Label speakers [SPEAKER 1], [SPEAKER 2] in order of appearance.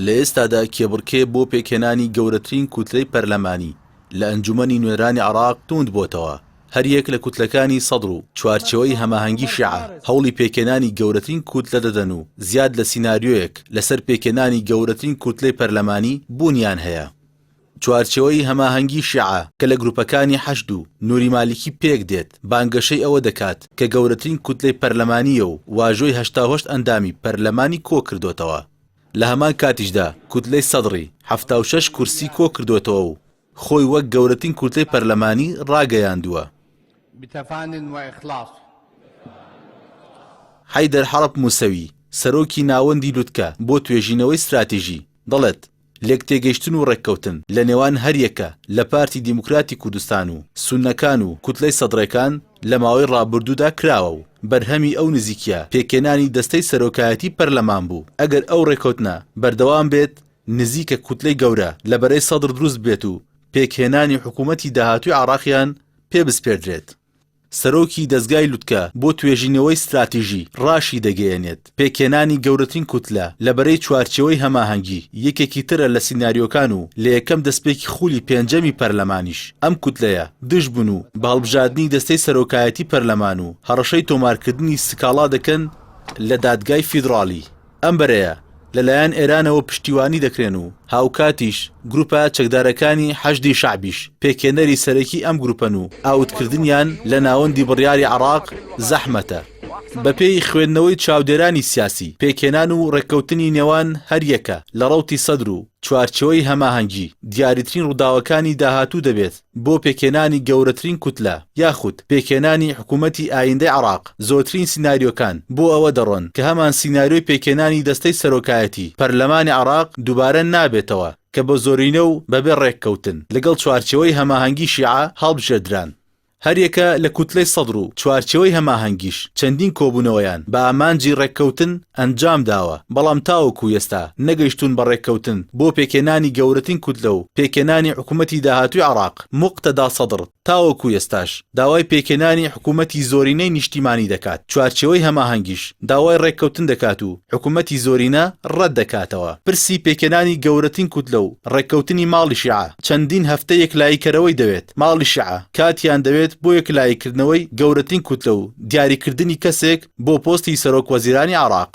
[SPEAKER 1] لە ئێستادا کێبڕکێ بۆ پێکهێنانی گەورەترین کوتلەی پەرلەمانی لە ئەنجومەنی نوێنەرانی عێراق تووند بۆتەوە، هەریەک لە کوتلەکانی سەدر و چوارچێوەی هەماهەنگی شیعە هەوڵی پێکهێنانی گەورەترین کوتلە دەدەن و زیاد لە سیناریۆیەک لەسەر پێکهێنانی گەورەترین کوتلەی پەرلەمانی بوونیان هەیە. چوارچێوەی هەماهەنگی شیعە کە لە گروپەکانی حەشد و نوری مالیکی پێک دێت، بانگەشەی ئەوە دەکات کە گەورەترین کوتلەی پەرلەمانییە و واژۆی 88 ئەندامی پەرلەمانی کۆکردۆتەوە. لە هەمان کاتیشدا کوتلەی سەدڕی 76 کورسی کۆکردۆتەوە و خۆی وەک گەورەترین کوتلەی پەرلەمانی ڕاگەیاندووە. حەیدەر حەڕب موسەوی، سەرۆکی ناوەندی لوتکە بۆ توێژینەوەی ستراتیژی، دەڵێت، لێکتێگەیشتن و ڕێککەوتن لە نێوان هەریەکە لە پارتی دیموکراتی کوردستان و سوننەکان و کوتلەی سەدڕێکان لە ماوەی ڕابردوودا کراوە و بەرهەمی ئەو نزیکییە پێکهێنانی دەستەی سەرۆکایەتی پەرلەمان بوو، ئەگەر ئەو ڕێککەوتنە بەردەوام بێت نزیکە کوتلەی گەورە لە بەرەی سەدر دروست ببێت و پێکهێنانی حکوومەتی داهاتووی عێراقیان پێ بسپێردرێت. سەرۆکی دەزگای لوتکە بۆ توێژینەوەی ستراتیژی ڕاشیدەگەیەنێت، پێکهێنانی گەورەترین کوتلە لە بەرەی چوارچێوەی هەماهەنگی یەکێکی ترە لە سیناریۆکان و لە یەکەم دەستپێکی خولی پێنجەمی پەرلەمانیش ئەم کوتلەیە دژ بوون و بە هەڵبژاردنی دەستەی سەرۆکایەتی پەرلەمان و هەڕەشەی تۆمارکردنی سکاڵا دەکەن لە دادگای فیدڕاڵی. ئەم بەرەیە لەلایەن ئێرانەوە پشتیوانی دەکرێن و هاوکاتیش گروپە چەکدارەکانی حەشدی شەعبیش پێکهێنەری سەرەکی ئەم گروپەن و ئاوتکردنیان لە ناوەندی بڕیاری عێراق زەحمەتە. بەپێی خوێندنەوەی چاودێرانی سیاسی، پێکهێنان و ڕێککەوتنی نێوان هەریەکە لە ڕەوتی سەدر و چوارچێوەی هەماهەنگی دیاریترین ڕووداوەکانی داهاتوو دەبێت بۆ پێکهێنانی گەورەترین کوتلە یاخود پێکهێنانی حکوومەتی ئایندەی عێراق، زۆرترین سیناریۆکان بۆ ئەوە دەڕۆن کە هەمان سیناریۆی پێکهێنانی دەستەی سەرۆکایەتی پەرلەمانی عێراق دووبارە نابێتەوە کە بە زۆرینە و بەبێ ڕێککەوتن لەگەڵ چوارچێوەی هەماهەنگی شیعە هەڵبژێردران. هەریەکە لە کوتلەی سەدر و چوارچێوەی هەماهەنگیش چەندین کۆبوونەوەیان بە ئامانجی ڕێککەوتن ئەنجام داوە، بەڵام تاوەکو ئێستا نەگەیشتوون بە ڕێککەوتن بۆ پێکهێنانی گەورەترین کوتلە و پێکهێنانی حکوومەتی داهاتووی عێراق. موقتەدا سەدر تاوەکو ئێستاش داوای پێکهێنانی حکوومەتی زۆرینەی نیشتیمانی دەکات، چوارچێوەی هەماهەنگیش داوای ڕێککەوتن دەکات و حکوومەتی زۆرینە ڕەت دەکاتەوە. پرسی پێکهێنانی گەورەترین کوتلە و ڕێککەوتنی ماڵی شیعە چەندین هەفتە یەکلاییکەرەوەی دەوێت، ماڵی شیعە کاتیان دەوێت بۆ یەکلاییکردنەوەی گەورەترین کوتلە و دیاریکردنی کەسێک بۆ پۆستی سەرۆک وەزیرانی عێراق.